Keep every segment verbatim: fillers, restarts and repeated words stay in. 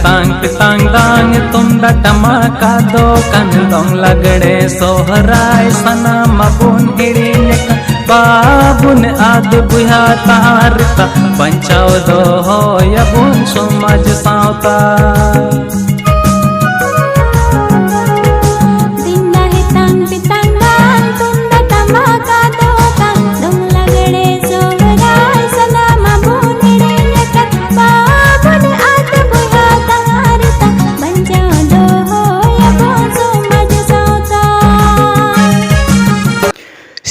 ᱛᱟᱝ ᱛᱮ ᱛᱟᱝ ᱫᱟᱝ ᱛᱩᱢᱫᱟᱜ ᱴᱟᱢᱟᱠᱟ ᱫᱚ ᱠᱟᱱ ᱫᱚᱝ ᱞᱟᱜᱽᱲᱮ ᱥᱚᱦᱨᱟᱭ ᱥᱟᱱᱟᱢ ᱟᱵᱚᱱ ᱦᱤᱲᱤᱧ ᱟᱠᱟᱫ ᱵᱟᱵᱚᱱ ᱟᱫ ᱵᱚᱭᱦᱟ ᱛᱟᱨ ᱛᱟ ᱵᱟᱧᱪᱟᱣ ᱫᱚᱦᱚᱭᱟᱵᱚᱱ ᱥᱚᱢᱟᱡᱽ ᱥᱟᱶᱛᱟ᱾ ᱫᱤᱱ ᱫᱟᱦᱮ ᱛᱟᱝ ᱯᱤᱛᱟᱝ ᱫᱟᱝ ᱛᱩᱢᱫᱟᱜ ᱴᱟᱢᱟᱠᱟ ᱫᱚ ᱠᱟᱱ ᱫᱚᱝ ᱞᱟᱜᱽᱲᱮ ᱥᱚᱦᱨᱟᱭ ᱥᱟᱱᱟᱢ ᱟᱵᱚᱱ ᱦᱤᱲᱤᱧ ᱟᱠᱟᱫ ᱵᱟᱵᱚᱱ ᱟᱫ ᱵᱚᱭᱦᱟ ᱛᱟᱨ ᱛᱟ ᱵᱟᱧᱪᱟᱣ ᱫᱚᱦᱚᱭᱟᱵᱚᱱ ᱥᱚᱢᱟᱡᱽ ᱥᱟᱶᱛᱟ᱾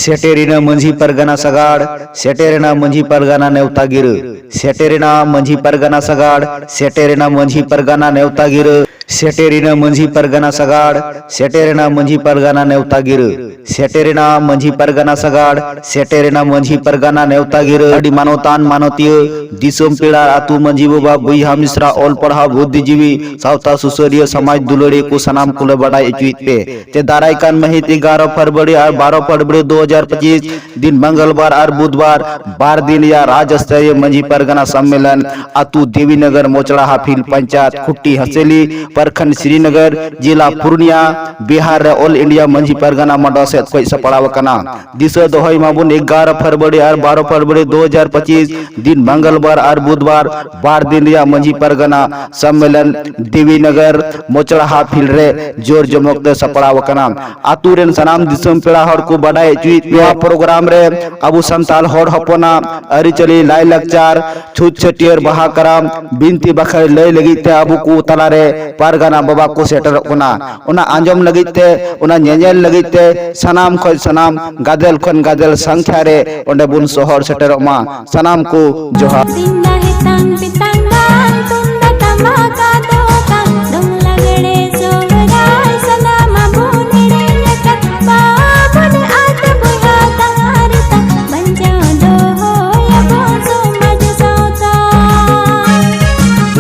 ᱥᱮᱴᱮᱨᱮᱱᱟ ᱢᱟᱹᱡᱷᱤ ᱯᱟᱨᱜᱟᱱᱟ ᱥᱟᱜᱟᱲ, ᱥᱮᱴᱮᱨᱮᱱᱟ ᱢᱟᱹᱡᱷᱤ ᱯᱟᱨᱜᱟᱱᱟ ᱱᱮᱣᱛᱟ ᱜᱤᱨᱟᱹ, ᱥᱮᱴᱮᱨᱮᱱᱟ ᱢᱟᱹᱡᱷᱤ ᱯᱟᱨᱜᱟᱱᱟ ᱥᱟᱜᱟᱲ, ᱥᱮᱴᱮᱨᱮᱱᱟ ᱢᱟᱹᱡᱷᱤ ᱯᱟᱨᱜᱟᱱᱟ ᱱᱮᱣᱛᱟ ᱜᱤᱨᱟᱹ, ᱥᱮᱴᱮᱨᱮᱱᱟ ᱢᱟᱹᱡᱷᱤ ᱯᱟᱨᱜᱟᱱᱟ ᱥᱟᱜᱟᱲ, ᱥᱮᱴᱮᱨᱮᱱᱟ ᱢᱟᱹᱡᱷᱤ ᱯᱟᱨᱜᱟᱱᱟ ᱱᱮᱣᱛᱟ ᱜᱤᱨᱟᱹ, ᱥᱮᱴᱮᱨᱮᱱᱟ ᱢᱟᱹᱡᱷᱤ ᱯᱟᱨᱜᱟᱱᱟ ᱥᱟᱜᱟᱲ, ᱥᱮᱴᱮᱨᱮᱱᱟ ᱢᱟᱹᱡᱷᱤ ᱯᱟᱨᱜᱟᱱᱟ ᱱᱮᱣᱛᱟ ᱜᱤᱨᱟᱹ᱾ ᱟᱹᱰᱤ ᱢᱟᱱᱚᱛᱟᱱ ᱢᱟᱱᱚᱛᱤᱭᱟᱹ, ᱫᱤᱥᱚᱢ ᱯᱮᱲᱟ, ᱟᱹᱛᱩ ᱢᱟᱹᱡᱷᱤ ᱵᱟᱵᱟ, ᱵᱚᱭᱦᱟ ᱢᱤᱥᱨᱟ, ᱚᱞ ᱯᱟᱲᱦᱟᱣ ᱵᱩᱫᱽᱫᱷᱤᱡᱤᱵᱤ, ᱥᱟᱶᱛᱟ ᱥᱩᱥᱟᱹᱨᱤᱭᱟᱹ, ᱥᱚᱢᱟᱡᱽ ᱫᱩᱞᱟᱹᱲᱤᱭᱟᱹ ᱠᱚ ᱥᱟᱱᱟᱢ ᱠᱚᱞᱮ ᱵᱟᱰᱟᱭ ᱦᱚᱪᱚᱭᱮᱫ ᱯᱮ ᱡᱮ ᱫᱟᱨᱟᱭ ᱠᱟᱱ ᱢᱟᱹᱦᱤᱛ ᱮᱜᱟᱨᱚ ᱯᱷᱮᱵᱽᱨᱩᱣᱟᱨᱤ ᱟᱨ ᱵᱟᱨᱚ ᱯᱷᱮᱵᱽᱨᱩᱣᱟᱨᱤ ᱫᱩ ᱦᱟᱡᱟᱨ ᱯᱚᱸᱪᱤᱥ ᱫᱤᱱ ᱢᱚᱝᱜᱚᱞᱵᱟᱨ ᱟᱨ ᱵᱩᱫᱷᱵᱟᱨ ᱵᱟᱨ ᱫᱤᱱ ᱨᱮᱭᱟᱜ ᱨᱟᱡᱽ ᱥᱛᱚᱨᱤᱭᱚ ᱢᱟᱹᱡᱷᱤ ᱯᱟᱨᱜᱟᱱᱟ ᱥᱚᱢᱢᱮᱞᱚᱱ ᱟᱹᱛᱩ ᱫᱮᱵᱤᱱᱚᱜᱚᱨ ᱢᱚᱪᱲᱟ ᱦᱟᱯᱷᱤᱞ ᱯᱚᱧᱪᱟᱭᱮᱛ ᱠᱷᱩᱴᱴᱤ ᱦᱟᱸᱥᱮᱞᱤ ᱯᱨᱚᱠᱷᱚᱸᱰ ᱥᱨᱤᱱᱚᱜᱚᱨ ᱡᱮᱞᱟ ᱯᱩᱨᱩᱞᱤᱭᱟ ᱵᱤᱦᱟᱨ ᱨᱮ ᱚᱞ ᱤᱱᱰᱤᱭᱟ ᱢᱟᱹᱡᱷᱤ ᱯᱟᱨᱜᱟᱱᱟ ᱢᱟᱰᱣᱟ ᱥᱮᱫ ᱠᱷᱚᱱ ᱥᱟᱯᱲᱟᱣ ᱟᱠᱟᱱᱟ᱾ ᱫᱤᱥᱟᱹ ᱫᱚᱦᱚᱭ ᱢᱟᱵᱚᱱ ᱮᱜᱟᱨᱚ ᱯᱷᱮᱵᱽᱨᱩᱣᱟᱨᱤ ᱟᱨ ᱵᱟᱨᱚ ᱯᱷᱮᱵᱽᱨᱩᱣᱟᱨᱤ ᱫᱩ ᱦᱟᱡᱟᱨ ᱯᱚᱸᱪᱤᱥ ᱫᱤᱱ ᱢᱚᱝᱜᱚᱞᱵᱟᱨ ᱟᱨ ᱵᱩᱫᱷᱵᱟᱨ ᱵᱟᱨ ᱫᱤᱱ ᱨᱮᱭᱟᱜ ᱢᱟᱹᱡᱷᱤ ᱯᱟᱨᱜᱟᱱᱟ ᱥᱚᱢᱢᱮᱞᱚᱱ ᱫᱮᱵᱤᱱᱚᱜᱚᱨ ᱢᱚᱪᱲᱟᱦᱟ ᱯᱷᱤᱞᱰ ᱨᱮ ᱡᱳᱨ ᱡᱚᱢᱚᱠ ᱛᱮ ᱥᱟᱯᱲᱟᱣ ᱟᱠᱟᱱᱟ᱾ ᱟᱛᱳ ᱨᱮᱱ ᱥᱟᱱᱟᱢ ᱫᱤᱥᱚᱢ ᱯᱮᱲᱟ ᱦᱚᱲ ᱠᱚ ᱵᱟᱰᱟᱭ ᱦᱚᱪᱚᱭᱮᱫ ᱯᱮᱭᱟ, ᱱᱚᱣᱟ ᱯᱨᱳᱜᱨᱟᱢ ᱨᱮ ᱟᱵᱚ ᱥᱟᱱᱛᱟᱲ ᱦᱚᱲ ᱦᱚᱯᱚᱱᱟᱜ ᱟᱹᱨᱤᱪᱟᱹᱞᱤ, ᱞᱟᱭᱼᱞᱟᱠᱪᱟᱨ, ᱪᱷᱩᱛ ᱪᱷᱟᱹᱴᱭᱟᱹᱨ, ᱵᱟᱦᱟ, ᱠᱟᱨᱟᱢ, ᱵᱤᱱᱛᱤ ᱵᱟᱠᱷᱮᱲ ᱞᱟᱹᱭ ᱞᱟᱹᱜᱤᱫ ᱛᱮ ᱟᱵᱚ ᱠᱚ ᱛᱟᱞᱟᱨᱮ ᱯᱟᱨᱜᱟᱱᱟ ᱵᱟᱵᱟ ᱠᱚ ᱥᱮᱴᱮᱨᱚᱜ ᱠᱟᱱᱟ᱾ ᱚᱱᱟ ᱟᱸᱡᱚᱢ ᱞᱟᱹᱜᱤᱫ ᱛᱮ, ᱚᱱᱟ ᱧᱮᱧᱮᱞ ᱞᱟᱹᱜᱤᱫ ᱛᱮ ᱥᱟᱱᱟᱢ ᱠᱷᱚᱱ ᱥᱟᱱᱟᱢ ᱜᱟᱫᱮᱞ ᱠᱷᱚᱱ ᱜᱟᱫᱮᱞ ᱥᱟᱝᱠᱷᱭᱟ ᱨᱮ ᱚᱸᱰᱮ ᱵᱚᱱ ᱥᱚᱦᱚᱨ ᱥᱮᱴᱮᱨᱚᱜ ᱢᱟ᱾ ᱥᱟᱱᱟᱢ ᱠᱚ ᱡᱚᱦᱟᱨ᱾ ᱫᱤᱱ ᱫᱟᱦᱮ ᱛᱟᱝ ᱯᱤᱛᱟᱝ ᱫᱟᱝ ᱛᱩᱢᱫᱟᱜ ᱴᱟᱢᱟᱠ ᱟᱫᱚ ᱛᱟᱝ ᱫᱚᱝ ᱞᱟᱜᱽᱲᱮ ᱥᱚᱦᱨᱟᱭ ᱥᱟᱱᱟᱢ ᱟᱵᱚᱱ ᱦᱤᱲᱤᱧ ᱟᱠᱟᱫ ᱵᱟᱵᱚᱱ ᱟᱫ ᱵᱚᱭᱦᱟ ᱛᱟᱨ ᱛᱟ ᱵᱟᱧᱪᱟᱣ ᱫᱚᱦᱚᱭᱟᱵᱚᱱ ᱥᱚᱢᱟᱡᱽ ᱥᱟᱶᱛᱟ᱾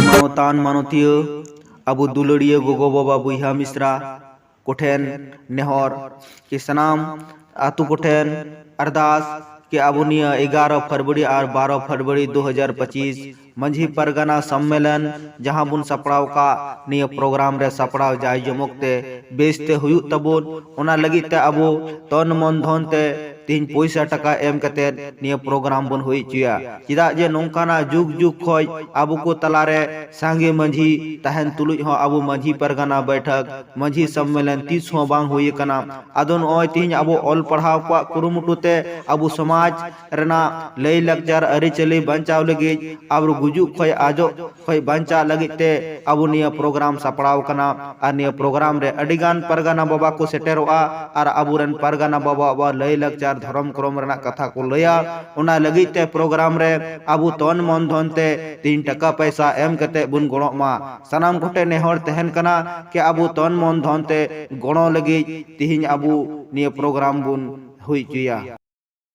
ᱢᱟᱱᱚᱛᱟᱱ ᱢᱟᱱᱚᱛᱤᱭᱟᱹ, ᱟᱵᱚ ᱫᱩᱞᱟᱹᱲᱤᱭᱟᱹ ᱜᱚᱜᱚ ᱵᱟᱵᱟ ᱵᱚᱭᱦᱟ ᱢᱤᱥᱨᱟ ᱠᱚᱴᱷᱮᱱ ᱱᱮᱦᱚᱨ ᱠᱤ ᱥᱟᱱᱟᱢ ᱟᱛᱳ ᱠᱚᱴᱷᱮᱱ ᱟᱨᱫᱟᱥ ᱠᱤ ᱟᱵᱚ ᱱᱤᱭᱟᱹ ᱮᱜᱟᱨᱚ ᱯᱷᱮᱵᱽᱨᱩᱣᱟᱨᱤ ᱟᱨ ᱵᱟᱨᱚ ᱯᱷᱮᱵᱽᱨᱩᱣᱟᱨᱤ ᱫᱩ ᱦᱟᱡᱟᱨ ᱯᱚᱸᱪᱤᱥ ᱢᱟᱹᱡᱷᱤ ᱯᱟᱨᱜᱟᱱᱟ ᱥᱚᱢᱢᱮᱞᱚᱱ ᱡᱟᱦᱟᱸ ᱵᱚᱱ ᱥᱟᱯᱲᱟᱣ ᱟᱠᱟᱫ, ᱱᱤᱭᱟᱹ ᱯᱨᱳᱜᱨᱟᱢ ᱨᱮ ᱥᱟᱯᱲᱟᱣ ᱡᱟᱭ ᱡᱚᱢᱚᱠ ᱛᱮ ᱵᱮᱥ ᱛᱮ ᱦᱩᱭᱩᱜ ᱛᱟᱵᱚᱱ, ᱚᱱᱟ ᱞᱟᱹᱜᱤᱫ ᱛᱮ ᱟᱵᱚ ᱛᱚᱱ ᱢᱚᱱ ᱫᱷᱚᱱ ᱛᱮ ᱛᱤᱦᱤᱧ ᱯᱚᱭᱥᱟ ᱴᱟᱠᱟ ᱮᱢ ᱠᱟᱛᱮ ᱱᱤᱭᱟᱹ ᱯᱨᱳᱜᱨᱟᱢ ᱵᱚᱱ ᱦᱩᱭ ᱦᱚᱪᱚᱭᱟ᱾ ᱪᱮᱫᱟᱜ ᱡᱮ ᱱᱚᱝᱠᱟᱱᱟᱜ ᱡᱩᱜᱽ ᱡᱩᱜᱽ ᱠᱷᱚᱡ ᱟᱵᱚ ᱠᱚ ᱛᱟᱞᱟᱨᱮ ᱥᱟᱸᱜᱮ ᱢᱟᱹᱡᱷᱤ ᱛᱟᱦᱮᱱ ᱛᱩᱞᱩᱡ ᱦᱚᱸ ᱟᱵᱚ ᱢᱟᱹᱡᱷᱤ ᱯᱟᱨᱜᱟᱱᱟ ᱵᱟᱹᱭᱴᱷᱟᱹᱠ, ᱢᱟᱹᱡᱷᱤ ᱥᱚᱢᱢᱮᱞᱚᱱ ᱛᱤᱥ ᱦᱚᱸ ᱵᱟᱝ ᱦᱩᱭ ᱟᱠᱟᱱᱟ᱾ ᱟᱫᱚ ᱱᱚᱜᱼᱚᱭ ᱛᱤᱦᱤᱧ ᱟᱵᱚ ᱚᱞ ᱯᱟᱲᱦᱟᱣ ᱠᱚᱣᱟᱜ ᱠᱩᱨᱩᱢᱩᱴᱩ ᱛᱮ ᱟᱵᱚ ᱥᱚᱢᱟᱡᱽ ᱨᱮᱱᱟᱜ ᱞᱟᱹᱭ ᱞᱟᱠᱪᱟᱨ ᱟᱹᱨᱤᱪᱟᱹᱞᱤ ᱵᱟᱧᱪᱟᱣ ᱞᱟᱹᱜᱤᱫ, ᱟᱵᱚ ᱜᱩᱡᱩᱜ ᱠᱷᱚᱡ ᱟᱡᱚᱜ ᱠᱷᱚᱡ ᱵᱟᱧᱪᱟᱜ ᱞᱟᱹᱜᱤᱫ ᱛᱮ ᱟᱵᱚ ᱱᱤᱭᱟᱹ ᱯᱨᱳᱜᱨᱟᱢ ᱥᱟᱯᱲᱟᱣ ᱠᱟᱱᱟ᱾ ᱟᱨ ᱱᱤᱭᱟᱹ ᱯᱨᱳᱜᱨᱟᱢ ᱨᱮ ᱟᱹᱰᱤᱜᱟᱱ ᱯᱟᱨᱜᱟᱱᱟ ᱵᱟᱵᱟ ᱠᱚ ᱥᱮᱴᱮᱨᱚᱜᱼᱟ ᱟᱨ ᱟᱵᱚᱨᱮᱱ ᱯᱟᱨᱜᱟᱱᱟ ᱵᱟᱵᱟ ᱟᱵᱚᱣᱟᱜ ᱞᱟᱹᱭ ᱞᱟᱠᱪᱟᱨ ᱫᱷᱚᱨᱚᱢ ᱠᱨᱚᱢ ᱨᱮᱱᱟᱜ ᱠᱟᱛᱷᱟ ᱠᱚ ᱞᱟᱹᱭᱟ᱾ ᱚᱱᱟ ᱞᱟᱹᱜᱤᱫ ᱛᱮ ᱯᱨᱳᱜᱨᱟᱢ ᱨᱮ ᱟᱵᱚ ᱛᱚᱱ ᱢᱚᱱ ᱫᱷᱚᱱ ᱛᱮ ᱛᱤᱦᱤᱧ ᱴᱟᱠᱟ ᱯᱚᱭᱥᱟ ᱮᱢ ᱠᱟᱛᱮ ᱵᱚᱱ ᱜᱚᱲᱚᱜ ᱢᱟ᱾ ᱥᱟᱱᱟᱢ ᱠᱚᱴᱷᱮᱱ ᱱᱮᱦᱚᱨ ᱛᱟᱦᱮᱱ ᱠᱟᱱᱟ ᱠᱤ ᱟᱵᱚ ᱛᱚᱱ ᱢᱚᱱ ᱫᱷᱚᱱ ᱛᱮ ᱜᱚᱲᱚ ᱞᱟᱹᱜᱤᱫ ᱛᱤᱦᱤᱧ ᱟᱵᱚ ᱱᱤᱭᱟᱹ ᱯᱨᱳᱜᱨᱟᱢ ᱵᱚᱱ ᱦᱩᱭ ᱦᱚᱪᱚᱭᱟ᱾